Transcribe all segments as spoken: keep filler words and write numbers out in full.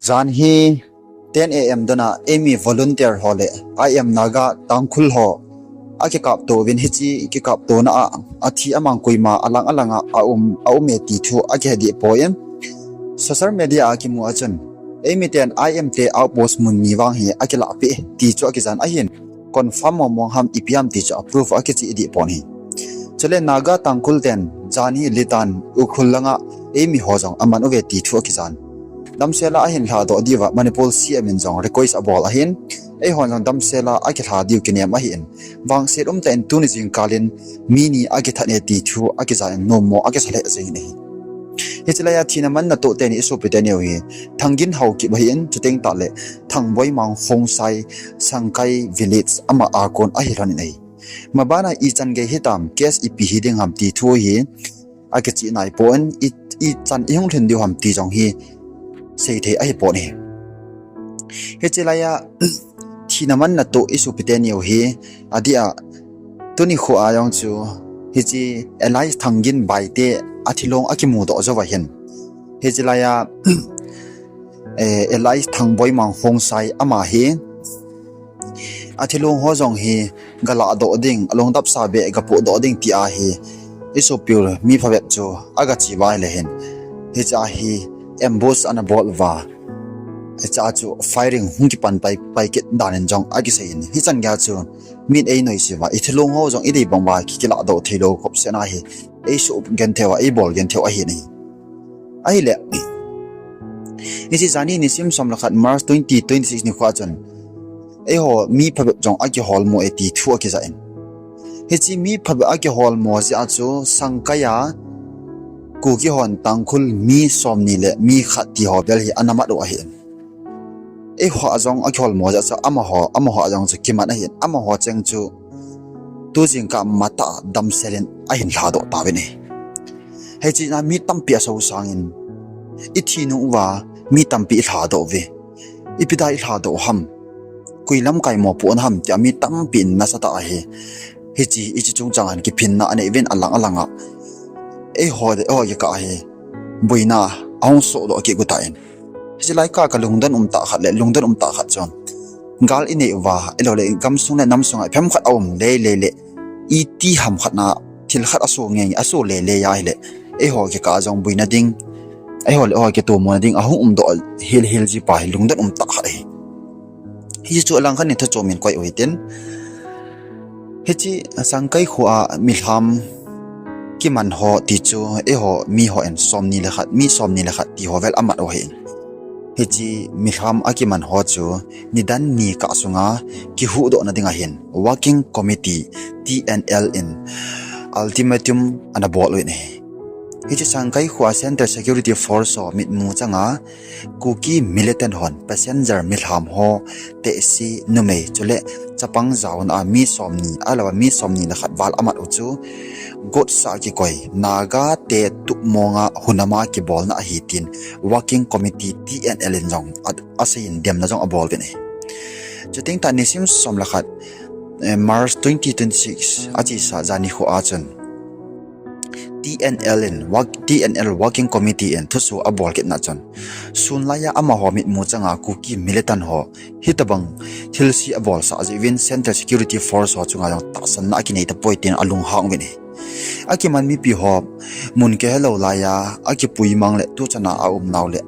Jan hi ten A M dana eimi volunteer ho le I M Naga Tangkhul ho akikapto uvin, hiche kikaptona a athi amang koima alang alanga aum, aume ti thu akihe deh poi. Social media a kimu a chun eimi ten I M te outpost mun ni vang hi akilahpeh ti chu akijan ahin, confirm mong mong ham ipi ham ti chu a proof akichih deh pon ahi. Chule Naga Tangkhul ten jan hi Litan Ukhrul langa eimi ho jong aman uve ti thu akijan. Damsela ahin lhadoh diuva Manipur C M in jong request abol ahin, eihon jong damsela akilha diu kinem ahin, vangset umtah in tuni jingkal in mi ni akithat e ti thu akijan, nommo akisa lheh jengin ahi. Hiche laiya thina manna toh teni isopi teni u hi Thangin Haokip ahin, chuteng tahle Thangboi Mang Khongsai Sangkai village ama a kon ahi lhonin ahi. Mabana ichan gei hitam, case ipi hiding ham ti thu hi akichih naipon, i, ichan ihung lhun diu ham ti jong hi seithei ahipon ahi. Hiche laiya thina manna toh isopi teni u hi, adeh a, tuni kho a jong chu hiche alias Thangin Baite athilong akimudoh jouva hin, hiche laiya, eh, alias Thangboi Mang Khongsai ama hi athilong ho jong hi galahdoh ding, alungdapsa beh gapohdoh ding tia hi isopiu mi phabep chu agache uva ahile hin, hichea hi ambush ana bol uva, hichea chu firing hung kipan pai, pai kit danin jong akiseiyin, hichan geiya chu min einoise uva, ithilong ho jong idei bang uva ki, kilahdoh theilou khopsetna hi eisuh genthei uva, eibol genthei u ahin ahi. Ahile, hiche jani nisim som le khat March twenty twenty-six nikhoa chun eiho mi phabep jong akiholmo e ti thu akijah in, hiche mi phabep akiholmo jeh a chu Sangkai a Kuki hon Tangkhul mi somni le mi khat ti ho vel hi ana mat u ahin. Eiho a jong akiholmo jeh chu amaho, amaho a jong chu kiman ahin, amaho cheng chu tu jingkah matah damsel in ahin lhadoh tauvin ahi. Hiche a mi tampi asosangin, ithi nung uva mi tampi ilhadoh uve, ipi dia ilhadoh u ham, koi lamkai mopohna ham tia mi tampi in nasatah a hi, hiche, hiche chungchang a hin kiphinna anei uvin, alang alanga eiho, eiho kikah a hi boina ahung sohdoh kit u tan. Hiche lai kah a lungdon umtah khat le lungdon umtah khat chu, gal inei uva, ahiloule gamsung le namsunga iphem khat aum lele le, iti ham khat na thil khat aso nge, aso lele a ahile, eiho kikah a jong boina ding, eiho le eiho kitomona ding ahung umdoh hel hel ji pa hi lungdon umtah khat ahi. Hiche chu alangkhat in thu chom in koi u hitin, hiche Sangkai khoa milham kiman ho ti chu eiho miho in somni le khat, mi somni le khat ti ho vel amat u ahin, hiche milham akiman ho chu nidan ni kah sunga kihuhdohna dinga hin Working Committee, T N L in ultimatum ana bol uvin ahi. Hiche Sangkai khoa Central Security Force ho mitmu changa Kuki militant hon passenger milham ho, tehse, numei chule chapang jaona a mi somni, ahilouva mi somni le khat val amat u chu gotsah kikoi, Naga te tupmonga hunama kibolna ahi tin Working Committee, T N L in jong a, aseiyin demna jong abol uvin ahi. Chuteng tah nisim som le khat, eh, March twenty twenty-six achesa jani khoa chun T N L in, Work-, T N L Working Committee in thusoh abol kitna chun, sunlaiya amaho mitmu changa Kuki militant ho hitobang thilse abolsah jeh uvin Central Security Force ho chunga jong tahsanna akinei tapoi tin alunghang uvin ahi. Akiman mipi ho mun kihelou laiya akipuimang le tuchana aumnau le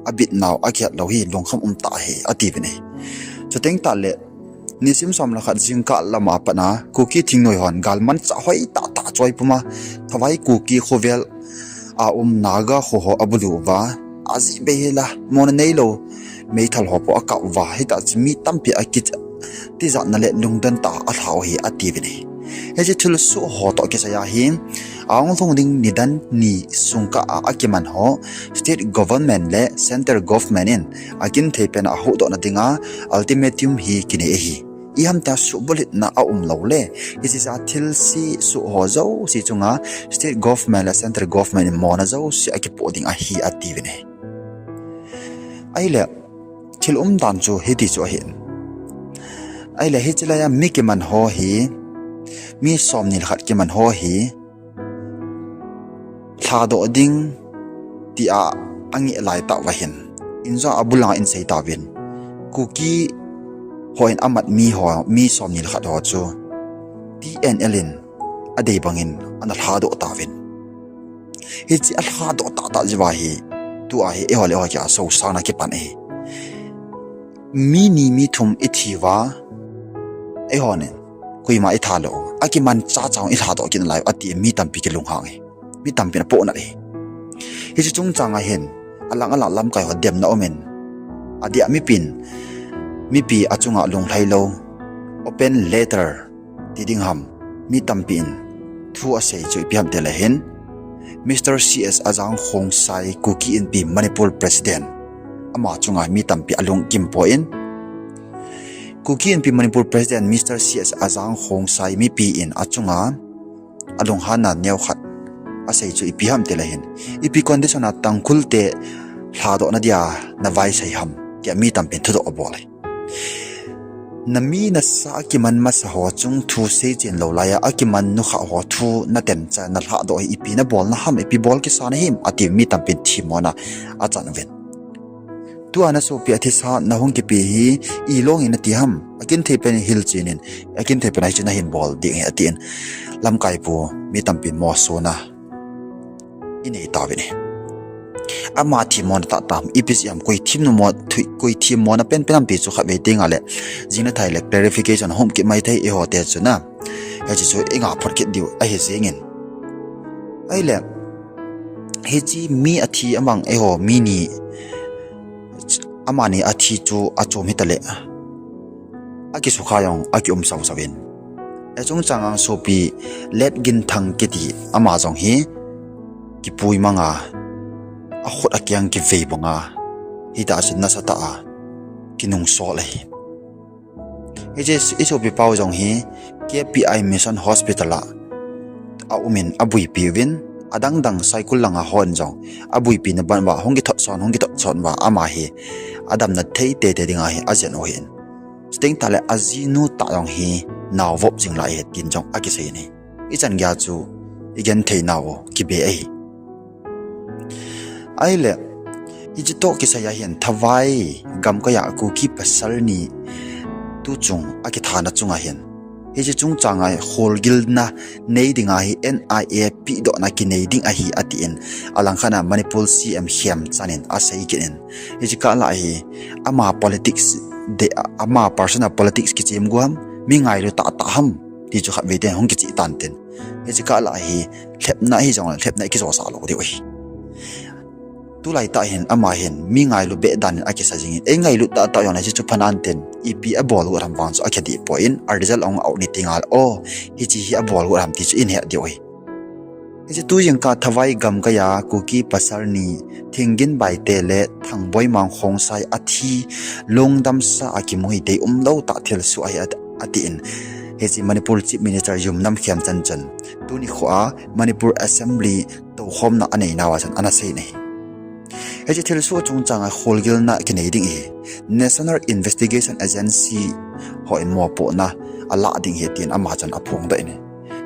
abitnau akihetlou hi lungkham umtah ahi atiuvin ahi. Chuteng tahle nisim som le khat jingkah lama patna Kuki thingnoi hon galmanchah hoitah tah choi puma Thawai Kuki khovel a um Naga kho ho abulu uva, ajeh bei hela mona neilou meithal ho po akap uva, hitah chu mi tampi akitijatna le lungdon tah a alhau hi atiuvin ahi. Hiche thilsoh ho toh kisaiya hi ahung lhung ding nidan ni sungkah a akiman ho State Government le Central Government in akinthei pena ahuhdohna dinga ultimatum hi kinei ahi. Iham tia suhbulhitna aumlou le, hiche jeh a thilse soh ho jouse chunga State Government le Central Government in mona jouse akipoh ding ahi atiuvin ahi. Ahile, thil umdan chu hiti chu ahin, ahile hiche laiya mi kiman ho hi, mi somni le khat kiman ho hi lhadoh ding tia angeh laitah uva hin Injo abul langa in sei tauvin, Kuki hon amat mi ho, mi somni le khat ho chu T N L in adei bangin ana lhadoh tauvin. Hiche alhadoh tahtah jeh uva hi, tua hi eiho le eiho kia sosang na kipan ahi. Mi ni mi thum ithi uva, eihon koima itha lou, akimanchah chah ilhadoh kit nalai ati mi tampi kilunghang e. Mi tampin apohnat e. Hiche chungchang a hin, alang alang lamkai ho demna umin, adeh a mipin, mipi achunga lunglhai lou, open letter ti ding ham, mi tampin thu asei chu ipi ham tile hin, Mister C S Ajang Khongsai, Kuki Inpi Manipur President, ama chunga mi tampi alung kimpoi. Kuki Inpi Manipur President Mister C S Ajang Khongsai mipi in achunga alunghanna neokhat asei chu ipi ham tile hin, ipi condition a Tangkhul te lhadoh nadia navaisei ham, tia mi tampin thudoh abol e. Nami nasa akiman masa ho chung thu seichen lou laiya, akiman nukhah ho thu natencha nalhadoh hi ipi nabolna ham, ipi bol kisa nahim, ati mi tampin themmona achan uvin. Tua nasopi athisa nahung kipe hi, ilong in nati ham, akinthei pen in hilchen in, akinthei pen a hiche nahin bol ding ahi, atin. Lamkaipu mi tampin mosona inei tauvin ahi. Ama themmona tahtah ham, ipi jeh ham, koi themmo, koi themmona penpen ham ti chu khatvei tengle, jing le thai le clarification hung kit maithei eiho te chun a, hiche chu inga phot kit diu ahi jengin. Ahile, hiche mi athi amang eiho mi ni, amani athi chu achom hitale, akisukha jong akium sausau in. Hiche chungchang a sopi Letginthang kiti ama jong hi kipui manga, akhut akeng kivei banga, hitah chun nasatah a kinungsol ahi. Hiche isopi pau jong hi K P I Mission Hospital a aumin abuipi uvin, adangdang Saikul langa hon jong abuipina ban uva hung kithot son, hung kithot son uva ama hi adamna thei teitei dinga hi ajen u ahin. Chuteng tahle ajinu tah jong hi naovop jing lai ahi tin jong akisei in ahi. Ichan geiya chu igenthei nau kibe ahi. Ahile, hiche toh kisaiya hin Thawai gamkaiya Kuki pasal ni tuchung akithana chunga hin, hiche chungchanga kholgilna nei dinga hi N I A pehdohna kinei ding ahi atin, alangkhat a Manipur C M Khemchand in asei kit in, hiche kah lah hi ama politics de, ama personal politics kichem gu ham, mi ngailu tahtah ham ti chu khatvei ten hung kicheh tantin, hiche kah lah hi lhepna hijongle lhepna ikijosah lou diu ahi. Tulai tah hin ama hin mi ngailu beh dan in akisa jingin, ei ngailut tahtah jongle hiche chu phanantin, ipi abol got ham vang chu akhe dehpoi in, a result ahung out ni tengle, o, hiche hi abol got ham ti chu ihet diu ahi. Hiche tu jingkah Thawai gamkaiya Kuki pasal ni Thingginbaite le Thangboimang Khongsai athi lungdamsa a kimu hi deium lou tah thilsoh ahi atin, hiche Manipur Chief Minister Yumnam Khemchand chun tuni khoa Manipur Assembly toukhomna anei nauva chun ana sei in ahi. Hiche thilsoh chungchanga kholgilna kinei ding ahi, National Investigation Agency hon mopohna alah ding ahi tin ama chun aphongdoh in ahi.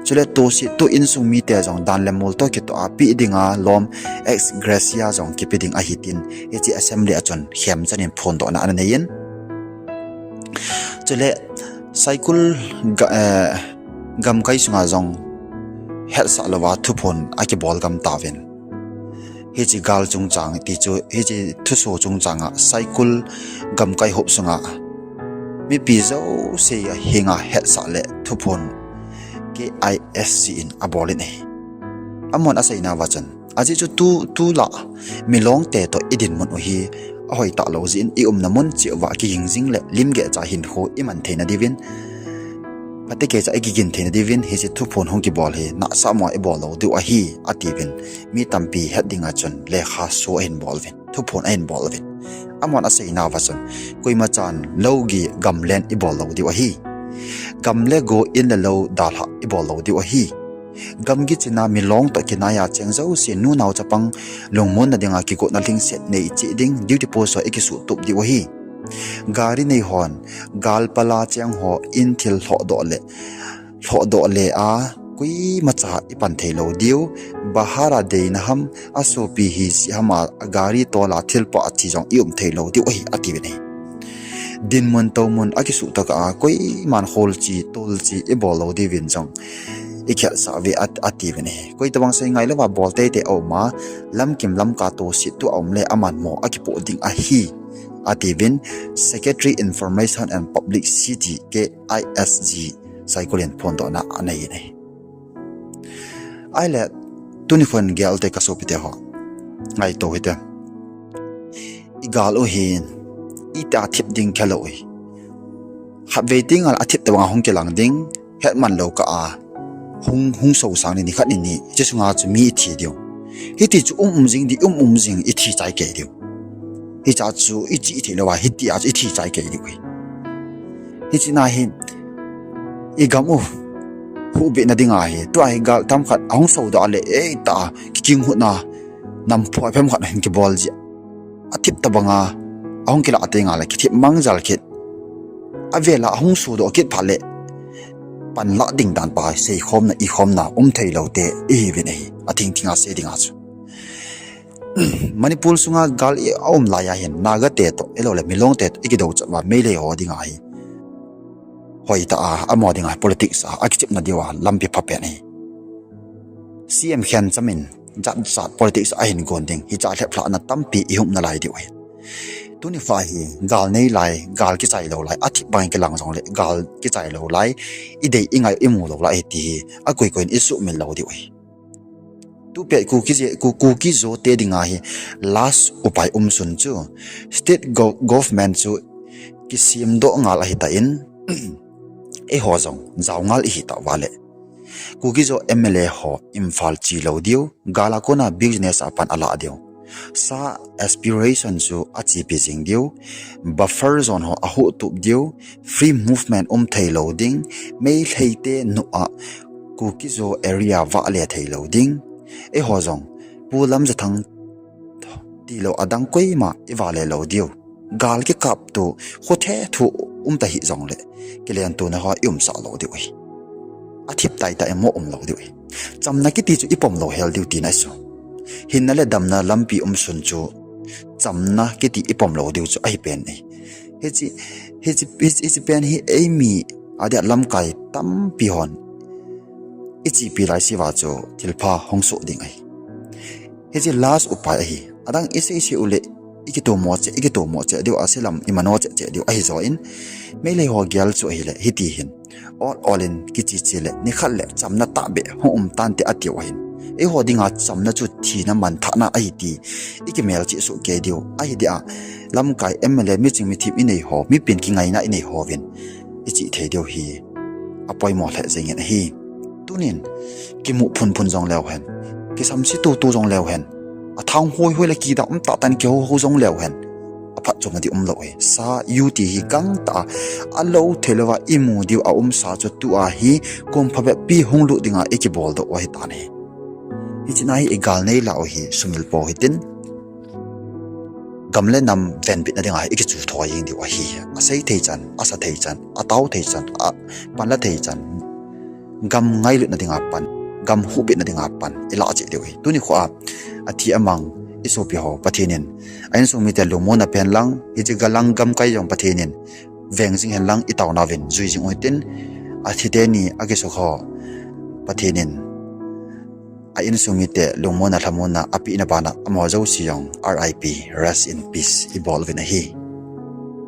Chule tu insung mite jong dan le mol toh kitoh a pe dinga lom, ex gratia jong kipe ding ahi tin hiche Assembly a chun Khemchand in phondohna ana nei in. Chule Saikul ga-, eh, gamkai sunga jong hetsah louva thuphon akibol gam tauvin, hiche gal chungchang ti chu, hiche thusoh chungchanga Saikul gamkai hop sunga mipi jouse henga hetsah le thuphon K I S C in abol in ahi. Amahon aseinauva chun, ajeh chu tu, tulai Milongte toh idinmun u hi ahoi talou jeh in, iumna mun cheh uva kiging jing le limgeh cha hinkho iman theina diuvin, phatecha ikigin theina diuvin hiche thuphon hung kibol hi nahsahmoa ibol lou diu ahi, atiuvin, mi tampi het dinga chun lekhaso ahin bol uvin, thuphon ahin bol uvin. Amahon aseinauva chun, koimachan lougi gamlen ibol lou diu ahi. Gam le go, in le lou dalhah ibol lou diu ahi. Gamgi china Milong toh kinaiya cheng jouse, nunao chapang lungmonna dinga kigotna lhingset nei cheh ding, duty post ho ikisuhtup diu ahi. Gari nei hon, galpala cheng ho in thil lhohdoh le, lhohdoh le a, Koimacha ipan thei lou diu, bahar a deina ham, asopi hi jeh ham a, agari tol a thilpha a thi jong i um thei lou diu ahi, atiuvin ahi. Dinmun toumun akisuh tokah a, koiman kholche, tolche ibol lou diuvin jong ikhelsah uve, atiuvin ahi. Koi tobang sei ngailouva bol teitei aum a, lamkim lamkai toset thu aum le aman mo akipoh ding ahi, atiuvin, Secretary Information and Publicity, K I S G, Saikul in phondohna anei in ahi. Ahile, tuni khun gel te kasopite ho, ngaito hite. Igal u hin, itih a thip ding khelou hi. Khatvei tengle athip tobanga hung kilang ding, hetman lou kah a, hung, hung sosang ni, nikhat nini, hiche sunga chu mi ithi diu. Hiti chu um um jing di, um um jing, ithi chai kei diu. Hichea chu ichih theilouva, hitia chu ithi chai kei diu hi. Hiche na hi, igam u huhbitna dinga hi, tua hi gal tamkhat ahung sodoh a le, eitah a kikinghutna, nam phoiphem khat hin kibol jeh a, athip tobanga ahung kilah tengle kithip mangjal kit, avela ahung sodoh kit phat le, panlah ding dan pa, seikhomna, ikhomna um theilou te ihiuvin ahi, athing thinga sei dinga chu. Manipur sunga gal i aum laiya hin, Naga te toh, ahiloule Milong te toh ikidou chat uva, Meitei ho dinga hi hoitah a, amaho dinga hi politics a akichepna diuva lampi phapen ahi. C M Khencham in jat jat politics ahin gon ding, hichea lheplhahna tampi ihum nalai diu ahi. Tuni kho hi, gal nei lai, gal kichai lou lai, athip bangin kilang jongle, gal kichai lou lai, idei ingai imu lou lai ahi ti hi, akoi koiin isuhmil lou diu ahi. Tupet Kuki, Kuki Zo te dinga hi last upai umsun chu state government chu kisemdoh ngal ahitan, eiho jong jao ngal ihitah uva le, Kuki Zo M L A ho Imphal che lou diu, gal a kona business a pan alah diu, sa aspiration chu achepi jing diu, buffer zone ho ahuhtup diu, free movement um theilou ding, Meitei te nuh a Kuki Zo area vahle theilou ding, eiho jong Pu Lamjathang tilou adang koima ivahle lou diu, gal kikapto khothe thu umta hih jongle, kilentona ho iumsah lou diu ahi. Athip taitah in mo umlou diu ahi. Chamna kiti chu ipom lou hel diu tina ahi chu. Hinna le damna lampi umsun chu chamna kiti ipom lou diu chu ahipen ahi. Hiche, hiche pen hi eimi adia lamkai tampi hon ichepi laiseuva chu thilpha hung soh ding ahi. Hiche last upai ahi. Adang iseisei u le ikitomo cheh, ikitomo cheh diu, aselam imano cheh cheh diu ahi joh in, Meitei ho gel chu ahile hiti hin, ol ol in kiche che le nikhat le chamna tahbeh hung um tante atiu ahin, eiho dinga chamna chu thina manthahna ahi ti ikimelchih soh kei diu ahi dia, lamkai M L A miching mithem inei ho, mipin kingaina inei hovin ichih thei diu hi apoimo lheh jengin ahi. Tunin kimu phunphun jong leu hen, kisamse tutu jong leu hen, athang hoihoi le kidang umtah tah in kihouhou jong leu hen, aphatchomna ding umlou ahi. Sa u ti hi gangtah a, alou theilouva imu diu aumsa chu tua hi kum phabep pi hunglut dinga ikiboldoh u ahitan ahi. Hiche na hi igal nei lah u hi sumil pou hitin, gam le nam venbitna dinga hi ikichu thoi jeng diu ahi. Asei thei chan, asa thei chan, atao thei chan, apanla thei chan, gam ngailutna dinga pan, gam huhbitna dinga pan ilah cheh diu ahi. Tuni kho a, athi amang isopi ho Pathen in a insung mite lungmonna pen lang, hiche galang gamkai jong Pathen in veng jing hen lang itaonauvin jui jing u hitin, athi teni akisukha ho Pathen in a insung mite lungmonna lhamonna apehna bana amaho jouse jong R I P, rest in peace, ibol uvin ahi.